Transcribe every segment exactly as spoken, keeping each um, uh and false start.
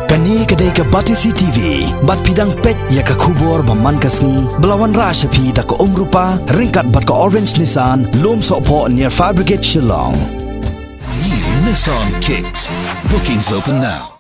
Kane ka dei ka Batesi T V, bad phi dang peit ïa ka khubor ba man ka sngi, ba la wanrah sha phi da ka Umrupa, ryngkat bad ka Orange Nissan, Lumsohphoh near Fire Brigade Shillong. New Nissan Kicks. Bookings open now.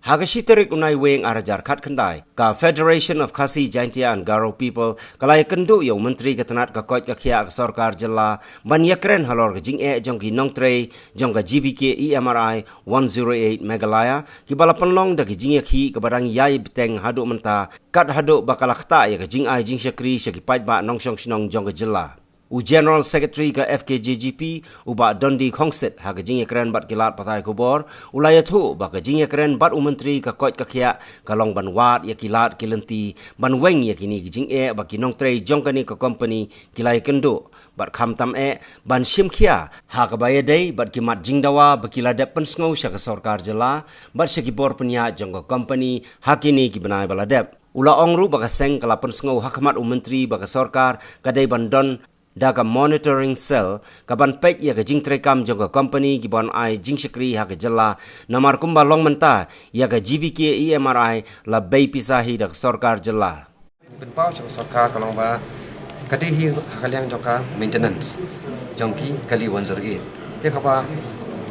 Ha ka shi tarik u Naiwieng ar hajar khatkhyndai, ka Federation of Khasi Jaintia and Garo People ka la ïakynduh ïa u Myntri ka tnat ka koit ka khiah ka sorkar jylla ban ïakren halor ka jingeh jong ki nongtrei jong ka G V K E M R I one zero eight Meghalaya, kiba la pynlong da ki jingïakhih kaba dang ïai bteng haduh mynta, kat haduh ba ka la ktah ïa ka jingai jingshakri sha ki paidbah nongshong shnong jong ka jylla. U General Secretary ka F K J G P, u Bah Dundee Khongsit, ha ka jingïakren bad ki lad pathai khubor, u la ïathuh ba ka jingïakren bad u Myntri ka koit ka khiah ka long ban wad ïa ki lad ki lynti ban weng ïa kine ki jingeh ba ki nongtrei jong kane ka company ki la ïakynduh, bad khamtam eh ban shim khia ha kaba ïadei bad ki mat jingdawa ba ki la dep pynsngew sha ka sorkar jylla bad sha ki bor pynïaid jong ka company ha kine ki bnai ba la dep. U la ong ruh ba ka seng ka la pynsngew ha khmat u Myntri ba ka sorkar ka dei ban don da ka monitoring cell kaban peit ïa ka jingtreikam jong ka company kiban ai jingshakri ha ka jylla, namar kumba long mynta ïa ka G V K E M R I la bei pisa hi da ka sorkar jylla. Pynpaw sha ka sorkar ka long ba ka dei hi ha ka liang jong ka maintenance jong ki kali one zero eight. Ïa kaba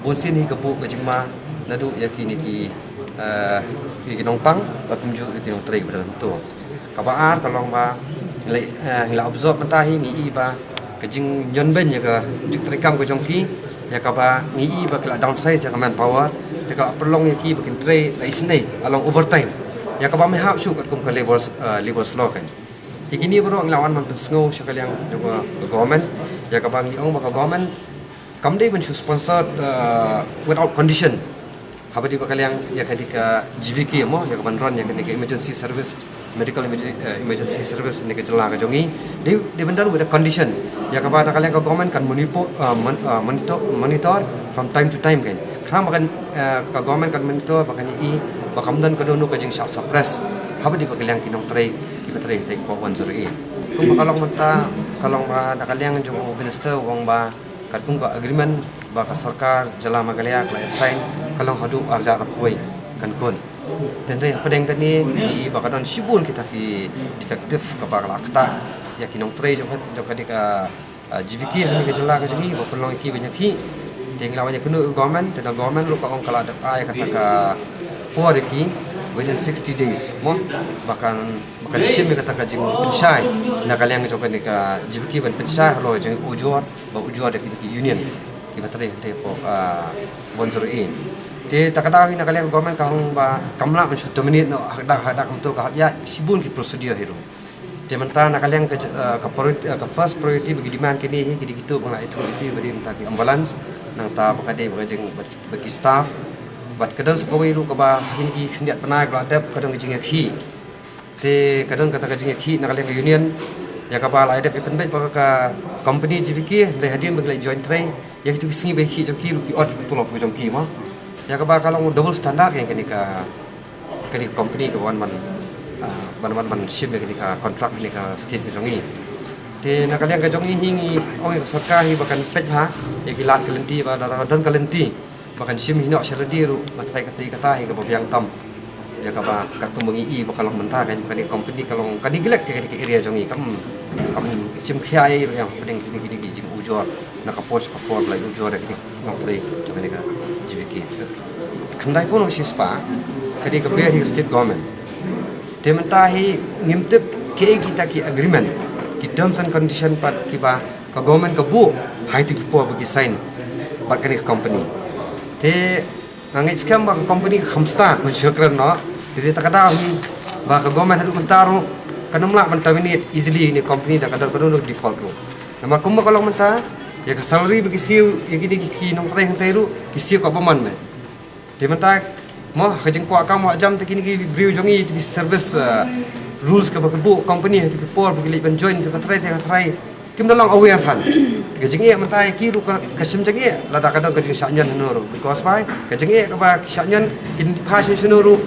bun sien hi ka buh ka jingma naduh ïa kine ki, eh, ki, ki nongpang, bad kumjuh ïa ki nongtrei ba dang to. Kaba ar ka long ba ngi la, eh, ngi la observe mynta hi, ngi i ba ka jingïoh beiñ ïa ka jingtreikam ka jong ki, ïa kaba ngi i ba ki la downsize ïa ka manpower, te ka la pynlong ïa ki ba kin trei la isynei, la long overtime. Ïa kaba ym hap shuh katkum ka labour, eh, labour law kan. Te kine baroh ngi la wan ban pynsngew sha ka liang jong ka government, ïa kaba ngi ong ba ka government kam dei ban shu sponsor, uh, without condition. Haba dei ba ka liang ïa ka dei ka G V K mo, ïa ka ban run ïa ka dei ka emergency service, medical emergency, uh, emergency service ne ka jylla ka jong ngi. Dei, dei ban done with a condition. Ïa kaba da ka liang ka government kan monipo-, uh, mon-, uh, monitor, monitor from time to time kan. Khnang ba kan, uh, ka government kan monitor ba kan i ba kam don kano kano ka jingshah suppress. Haba dei ba ka liang ki nongtrei kiba trei ha ka one zero eight. Kumba ka long mynta, ka long ba da ka liang jong u minister u ong ba katkum ka agreement ba ka sorkar jylla Meghalaya ka la sign, ka long haduh ar hajar arphew wei kan khun. Te hynrei hapdeng kane ngi i ba ka don shibun kita ki defective kaba ka la ktah ïa ki nongtrei jong ka, jong ka dei ka, ah, G V K ha kane ka jylla ka jong ngi, ba pynlong ïa ki ban ïakhih. Te ngi la wan ïakynduh ïa ka government, te na government ruh ka ong ka la dep ai kata ka por ïa ki within sixty days mo, ba kan, ba kan shim ïa kata ka jingpynshai na ka liang jong kane ka G V K ban pynshai halor jong ujor, ba ujor da kine ki union kiba trei hangtei hapoh, ah, one zero eight. Te ta ka daw hi na ka liang government ka ong ba kam lah ban shu terminate noh ha ka dak, ha ka dak kumto, ka hap ïaid shibun ki procedure hi ruh. Te mynta na ka liang ka, ah, ka priority, ah, ka first priority ba ki demand kine hi ki dei kito ba nga la ïathuh ïa phi ba dei mynta ki ambulance, nangta ba ka dei ba ka jing, ba, ba ki staff. Bad ka don sa kawei ruh kaba ha kine ki khyndiat bnai ba la dep ka don ka jingïakhih. Te ka don kata ka jingïakhih na ka liang ka union, ïa kaba la ïa dep ïa pynbeit ba ka company G V K, hynrei hadien ba ki la join trei, ïa kito ki sngi ba ïakhih jong ki ruh ki ot ka tulop ka jong ki mo. Ïa kaba ka long double standard ïa kane ka, kane ka company kaba wan ban, ah, ban, ban, ban shim ïa kane ka contract kane ka state ka jong ngi. Te na ka liang ka jong ngi hi ngi ong ïa ka sorkar hi ba kan peit ha ïa ki lad ka lynti ba lada don ka lynti ba kan shim hi noh sha lade ruh, nga tharai kata hi kata hi kaba biang tam. Ïa kaba katkum ba ngi i ba ka long mynta kan, kane ka company ka long ka neglect ïa kane ka area jong ngi, kam, kam shim khia ïa ruh ïa hapdeng kine, kine ki jingujor na ka por sha ka por, ba la ujor ïa kine ki nongtrei jong kane ka G V K. Khyndai phew na ka shispah ka dei ka ber hi ka state government. Te mynta hi ngim tip kiei kita ki agreement, ki terms and condition pat kiba ka government ka buh ha ito ki por ba ki sign bad kane ka company. Te nga ngeit skhem ba ka company ka kham start ban shu kren noh. Te ta ka daw hi ba ka government haduh mynta ruh kan ym lah ban terminate easily ïa kane ka company da ka don kano kano default ruh. Namar kumba ka long mynta, ïa ka salary ba ki siew ïa kine ki, ki nongtrei hangtei ruh ki siew kaba man beit. Te mynta mo, ha ka jingkwah kam wah jam te kine ki briew jong ngi, te ki service, eh, rules kaba ka buh company ha kito ki por ba ki leit ban join, te ka tharai, te ka tharai kim da long aware than. Te ka jingeh mynta ïa ki ruh ka, ka shim jingeh lada ka don ka jingshah ñion hano ruh, because why? Ka jingeh kaba ki shah ñion kin phah shano shano ruh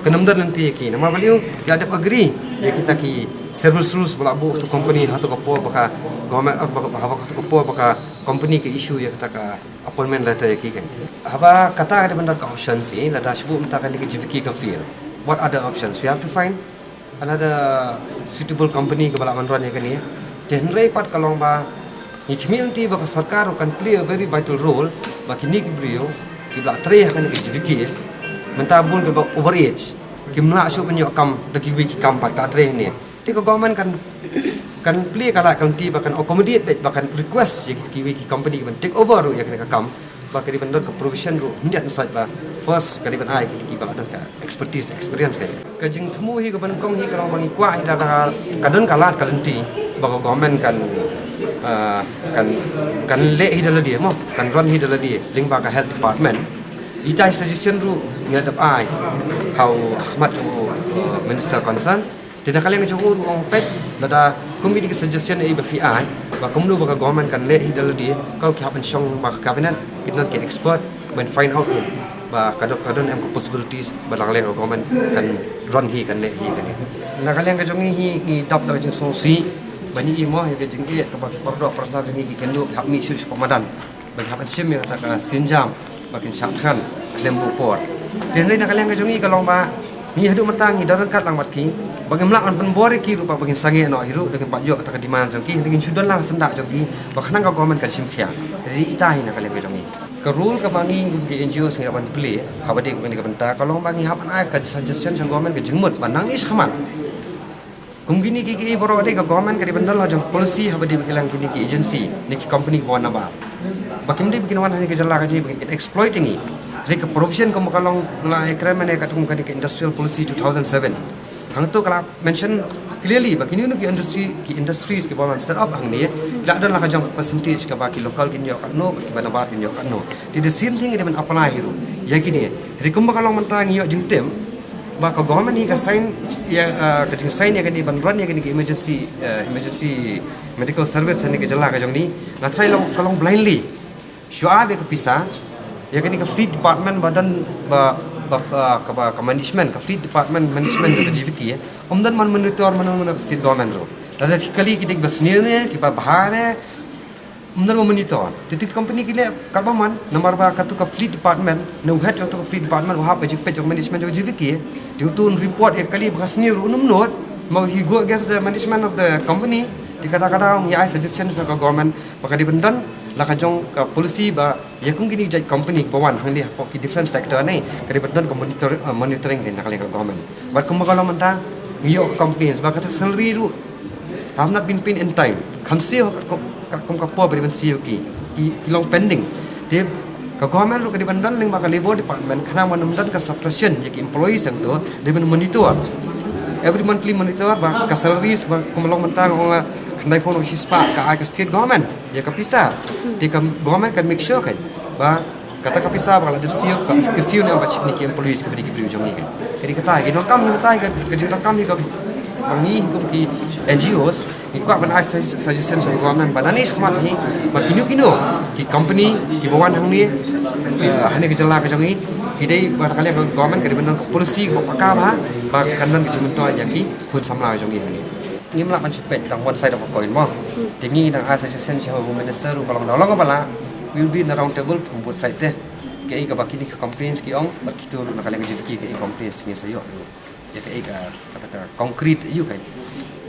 kan ym don lynti ïa ki. Namar balei? Ki la dep agree ïa kita ki service rules ba la buh ha kato ka por ba ka government, eh, ba ka, ba ka, ba kato ka por ba ka Company ka issue ïa kata ka appointment letter ïa ki kan. Haba kata ka dei ban don ka option shi, lada shibun mynta kane ka G V K ka fail. What other options? We have to find another suitable company kaba lah ban run ïa kane. Te hynrei pat ka long ba ngi khmih lynti ba ka sorkar kan play a very vital role ba kine ki briew kiba la trei ha kane ka G V K mynta bun kiba overage, kim lah shuh ban ïoh kam da kiwei ki kam pat ka trei hangne. Te ka government kan, kan plie ka lad ka lynti ba kan accommodate bad ba kan request ïa ki, ki, ki company ban take over ruh ïa kane ka kam. Ba ka dei ban don ka provision ruh hynrei ban sait ba first ka dei ban ai ki, ki ba la don ka expertise, experience ka. Ka jingthmu hi kaba nyngkong hi ka long ba ngi kwah hi da ka, ka don ka lad ka lynti ba ka government kan, ah, kan, kan leh hi da lade mo, kan run hi da lade lyngba ka health department. Ita i suggestion ruh ngi la dep ai ha u, ha khmat u, uh, minister concern. Te na ka liang jong u ruh ong peit lada kum kine ki suggestion ei ba phi ai ba kumno ba ka government kan leh hi da lade, ka ki hap ban shong bad ka cabinet, ki don ki expert ban find out hi ba ka don, ka don em ka possibilities ba na ka liang ka government kan run hi, kan leh hi kane. Na ka liang ka jong ngi hi ngi dap da ka jingsngewsih ba ngi i mo hi ka jingeh kaba ki paralok parasnam jong ngi ki kynduh hap mih shuh sha madan. Ba ki hap ban shim ïa kata ka sienjam ba kin shah thngan khlem buh por. Te hynrei na ka liang ka jong ngi ka long ba ngi haduh mynta ngi don ryngkat lang bad ki ba ngim lah ban pynbor ïa ki ruh ba, ba kin sangeh noh hi ruh da kin pat ïoh kata ka demand jong ki, hynrei ngin shu don lang syndah jong ki ba khnang ka government kan shim khia. Te ita hi na ka liang ka jong ngi ka role kaba ngi kum ki N G Os ngi hap ban plie haba dei kane ka bynta ka long ba ngi hap ban ai ka suggestion sha government ka jingmut ba nangne shakhmat. Kum kine ki, ki baroh dei ka government ka dei ban don la jong policy haba dei ba ki lang kine ki agency ne ki company kiba wan nabar. Ba kim dei ba kin wan ha kane ka jylla ka jong ngi ba kin exploit ïa ngi. Dei ka provision kumba ka long la ïakren mynne katkum kane ka industrial policy two thousand seven. Hangto ka la mention clearly ba kine ki industry, ki industries kiba wan set up hangne ki la don la ka jong percentage kaba ki local kin ïoh katno, kiba nabar kin ïoh katno. Te the same thing ka dei ban apply hi ruh ïa kine. Dei kumba ka long mynta ngi ïoh jingtim ba ka government hi ka sign ïa, ah, ka jingsign ïa kane ban run ïa kane ka emergency, ah, emergency medical service ha kane ka jylla ka jong ngi. Nga tharai long, ka long blindly. Shu ai beit ka pisa ïa kane ka fleet department ba don ba, ba, ba, ka ba, ka management, ka fleet department management ka G V K. Ym don ban monitor mynno mynno ka state government ruh. Lada ki kali ki dei ba senior ne, kiba bha ne, ym don ba monitor. Te ki company ki leh katba mon, namar ba katu ka fleet department, ne u head jong katu ka fleet department u hap ban jingpeit jong management jong G V K. Te utu un report ïa ka kali ba ka sniew ruh un ym nud, ma u hi go against the management of the company. Te kata kata ngi ai suggestion sha ka government ba ka dei ban don la ka jong ka policy ba ïa kum kine ki jait company ba wan hangne hapoh ki different sector ne ka dei ban don ka monitor, uh, monitoring ne na ka liang ka government. Bad kumba ka long mynta ngi ïoh ka complaints ba ka salary ruh have not been paid in time. Kham siew ha kum, ka kum ka por ba dei ban siew ki, ki, ki long pending. Te ka government ruh ka dei ban don lyngba ka labour department khnang ba ym don ka suppression ïa ki employees hangto, dei ban monitor. Every monthly monitor ba ka salaries ba kum long mynta nga ong khyndai phew shispah ka ai ka state government ïa ka pisa. Te ka government kan make sure kan ba kata ka pisa ba ka la dep siew, ka, ka siew ne em bad shi kine ki employees kiba dei ki briew jong ngi kan. Ka dei kata, ki donkam hi mynta, ka, ka jingdonkam hi ka, ba ngi kum ki N G Os ngi kwah ban ai sug-, suggestion sha ka government ba nangne shakhmat hi ba kino kino ki company kiba wan hangne, eh, hangne ka jylla ka jong ngi, ki dei ba na ka liang ka government ka dei ban don ka policy kaba paka bha ba kan don ka jingmyntoi ïa ki khun samla ka jong ngi hangne. Ngim lah ban shu peit tang one side of a coin mo. Te ngi dang ai suggestion sha u minister ruh ba long da long kaba lah, we'll be in the round table from both side te. Kaei kaba kine ki complaints ki ong bad kito ruh na ka liang ka G V K kaei complaints ngin sa ïoh ruh. Ïa kaei ka, kata ka concrete ïa u kaei.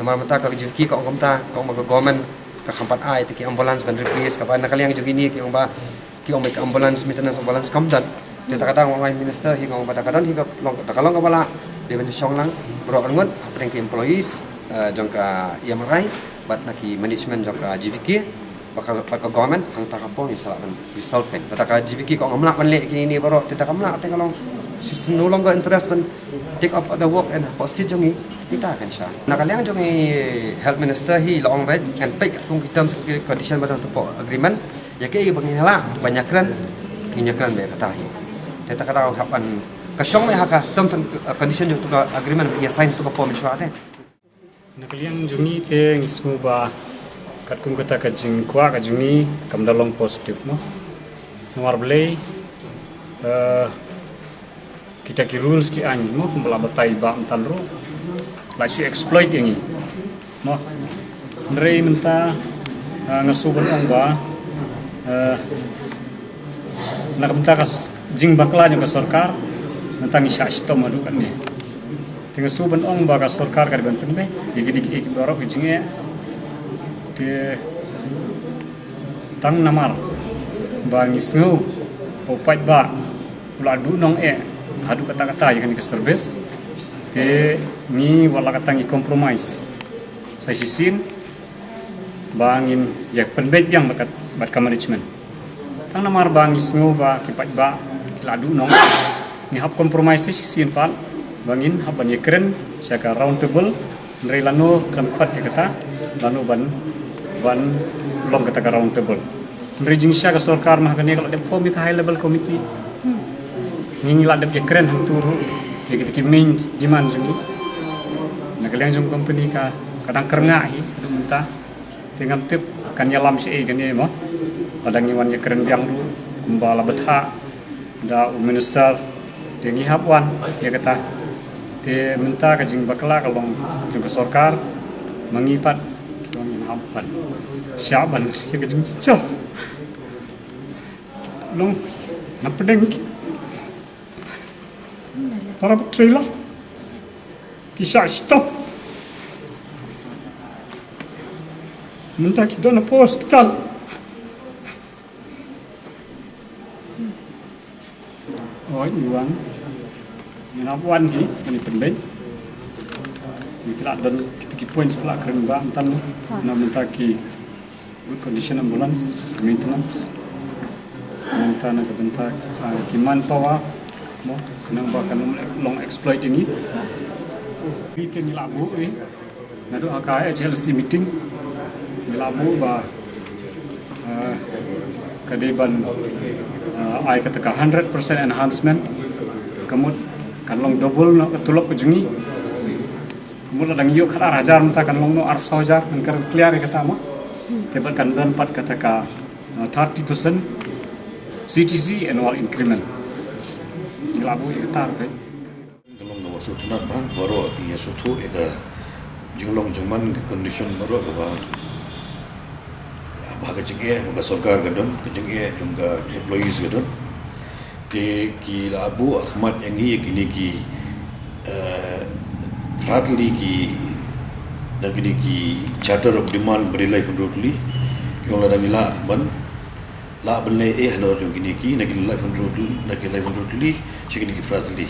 Namar mynta ka G V K ka ong kumta, ka ong ba ka government ka kham pat ai te ki ambulance ban replace, kaba na ka liang jong kine ki ong ba ki ong ba ka ambulance, maintenance ambulance kam don. Te ta ka dang ong ai minister hi ka ong ba ta ka don hi ka long, ta ka long kaba lah dei ban shong lang baroh arngut hapdeng ki employees, eh, jong ka E M R I bad na ki management jong ka G V K, bad ka, bad ka government hangta ka por ngin sa lah ban resolve kan. Bad ta ka G V K ka ong ngam lah ban leh kine baroh, te ta kam lah, te ka long she's no longer interest ban take up the work and hapoh state jong ngi. Ita kan sha na ka liang jong ngi health minister hi la ong bad ngan peit katkum ki terms ki condition ba don hapoh agreement. Ïa kaei ba ngin lah ban ïakren, ngin ïakren bad kata hi. Te ta ka dang hap ban ka shong bad ha ka terms and condition jong tu ka agreement ïa sign tu ka por mynshuwa te. Na ka liang jong ngi te ngi sngew ba katkum kata ka jingkwah ka jong ngi kam da long positive mo. Namar balei, eh, kita ki rules ki aiñ mo, kumba la batai ba mynta ruh la shu exploit ïa ngi mo. Hynrei mynta, ah, nga shu ban ong ba Eh, na ka bynta ka s- jingbakla jong ka sorkar, mynta ngi shah shitom haduh katne. Te nga shu ban ong ba ka sorkar ka dei ban pynbeit ïa ki dei ki baroh ki jingeh. Te tang namar ba ngi sngew ba u paidbah u la duh nongeh haduh katta katta ïa kane ka service. Te ngi wat la katta ngi compromise sa shisien ba ngin ïa pynbeit biang bad ka, bad ka management. Tang namar ba ngi sngew ba ki paidbah ki la duh nongeh, ngi hap compromise sa shisien pat ba ngin hap ban ïakren sha ka round table. Hynrei lano khlem khot ïa kata, lano ban, ban long kata ka round table. Hynrei jingshisha ka sorkar ma ha kane ka la dep form ïa ka high level committee. Ngi, ngi la dep ïakren hangto ruh ïa kita ki main demand jong ngi. Na ka liang jong company ka, ka dang kyrngah hi haduh mynta. Te ngam tip kan ïalam shaei kane mo. Lada ngi wan ïakren biang ruh kumba la bthah da u minister, te ngi hap wan ïa kata. Te mynta ka jingbakla ka long jong ka sorkar, ma ngi pat ki ong ngin hap ban shah ban ïa ka jingjynjar. Long na pdeng ki para trailer ki shah shitom. Mynta ki don hapoh hospital. Oi, Iwan. Ngin hap wan hi, ngin pynbeit. Ngi ki la don kita ki points pla kren ba mynta, na mynta ki good condition ambulance, maintenance. Mynta na ka bynta, ah, ki manpower mo, khnang ba kan long exploit ïa ngi. Ngi te ngi la buh, eh. Naduh ha ka H L C meeting ngi la buh ba, eh, ka dei ban, eh, ai kata ka hundred percent enhancement. Ka mut kan long double noh ka tulop ka jong ngi. Ka mut lada ngi ïoh khatar hajar mynta kan long noh arphew saw hajar, kan kren clear ïa kata mo. Te bad kan don pat kata ka, eh, thirty percent C T C annual increment. Ngi la buh ïa kata ruh. Ka long kaba sngewtynnat bha, baroh ki ïa sngewthuh ïa ka jinglong jingman, ka condition baroh kaba, ba ka jingeh ba ka sorkar ka don, ka jingeh jong ka employees ka don. Te ki la buh ha khmat ïa ngi ïa kine ki, eh, phra tylli ki, na kine ki charter of demand ba dei laiphew hynriew tylli. Ki ong lada ngi lah ban lah ban leh eh halor jong kine ki, na ki laiphew hynriew tylli, na ki laiphew hynriew tylli sha kine ki phra tylli.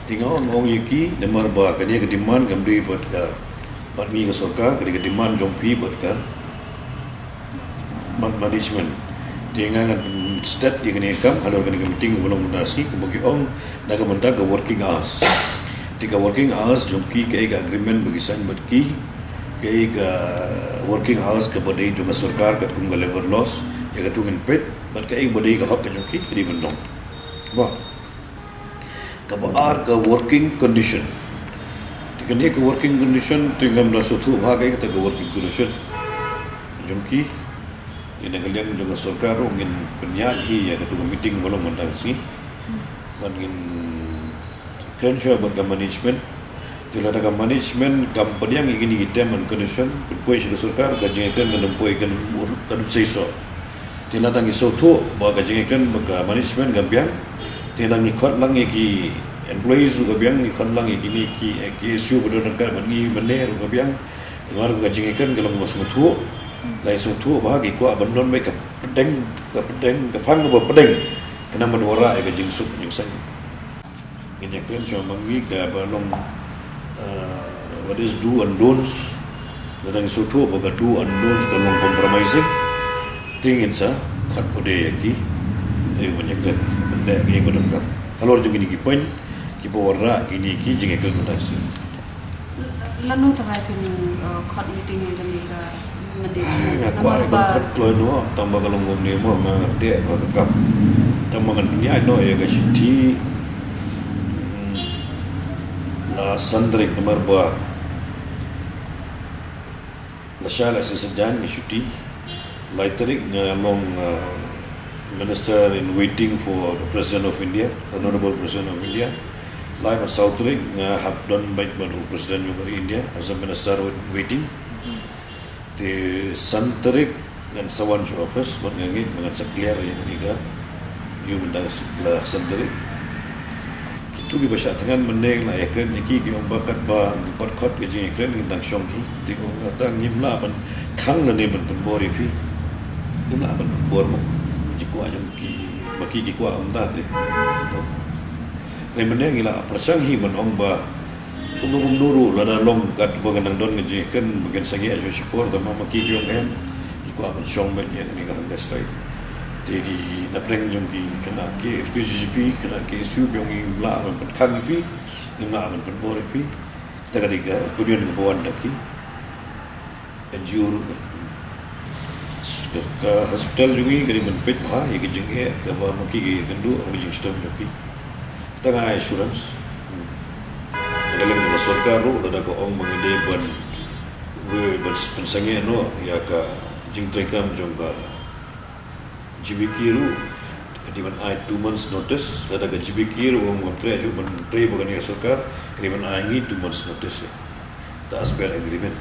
Te nga ong, ong ïa ki, namar ba kane ka demand kam dei bad ka, bad ngi ka sorkar, ka dei ka demand jong phi bad ka, bad management. Te nga ngan stet ïa kane ka kam halor kane ka meeting ba long mynta shi, kumba ki ong, na ka bynta ka working hours. Te ka working hours jong ki, kaei ka agreement ba ki sign bad ki, kaei ka working hours kaba dei jong ka sorkar katkum ka labor laws, ïa katu ngin peit, bad kaei ba dei ka hok ka jong ki, ka dei ban long. Ba kaba ar ka working condition. Te kane ka working condition, te ngam da sngewthuh bha kaei kata ka working condition jong ki. Te na ka liang jong ka sorkar ruh ngin pynïaid hi ïa katu ka meeting ba long mynta ka sngi. Bad ngin kren shuwa bad ka management. Te lada ka management kam pdiang ïa kine ki term and condition, pynpoi sha ka sorkar, ka jingïakren kan ym poi, kan ym, kan ym seisoh. Te lada ngi sngewthuh ba ka jingïakren bad ka management kam biang, te nang ngi khot lang ïa ki employees ruh ka biang, ngi khot lang ïa kine ki, eh, ki S U ba don ryngkat bad ngi mynne ruh ka biang. Namar ba ka jingïakren ka long ba sngewthuh. Lada sngewthuh ba ki kwah ban don beit ka pdeng, ka pdeng, ka phang kaba pdeng, khnang ban wanrah ïa ka jingsuk jingsaiñ. Ngin ïakren shuwa ma ngi kaba long, eh, what is do and don'ts. Lada ngi sngewthuh ba ka do and don'ts ka long compromising, te ngin sa khot pat ïa ki, te ngin ïakren ban leh kaei ba donkam halor jong kine ki point kiba wanrah kine ki jingïakren mynta shi. Lano tharai phin, uh, khot meeting ïa kane ka management? Nga kwah ban khot kloi noh, tang ba ka long kumne mo, nga teh ba ka kam. Tang ba ngan pynïaid noh ïa ka shithi, hmm, la san tarik namar ba lashai la shisien jan ngi shuti. Lai tarik nga long, uh, Minister in waiting for the President of India, the Honorable President of India. Lai bad saw tarik nga hap don beit bad u President jong ka ri India as a Minister in waiting. Te san tarik Ngan sa wan sha office bad nga ngeit ba ngan sa clear ïa kane ka ïa mynta ka la san tarik. Kito kiba shah thngan mynne la ïakren ïa ki, ki ong ba katba ngi pat khot ka jingïakren ngi dang shong hi. Te ong nga, tang ngim lah ban khang lane ban pynbor ïa phi. Ngim lah ban pynbor mo. Ki kwah jong ki, ma ki ki kwah kumta te. Te mynne ngi la pyrshang hi ban ong ba kumno kumno ruh lada long katba kan dang don ka jingïakren ba kan sangeh shuh shipor, tangba ma ki ki ong em, ki kwah ban shong beit ïa kane ka hunger strike. Te ki na pdeng jong ki kane ka K G P, kane ka K S U ki ong ngim lah ban pynkhang ïa phi, ngim lah ban pynbor ïa phi. Te ka dei ka opinion kaba wan na ki N G O ruh. Ka hospital jong ngi ka dei ban peit bha ïa ka jingeh kaba ma ki ki ïakynduh ha ka jingshitom jong ki. Te nga ai assurance. Ka liang ka sorkar ruh lada ka ong ba ngi dei ban, ban pynsangeh noh ïa ka jingtreikam jong ka G B K ruh, ka dei ban ai two months notice. Lada ka G B K ruh ong ngam treh shuh ban trei bad kane ka sorkar, ka dei ban ai ngi two months notice. Te as per agreement.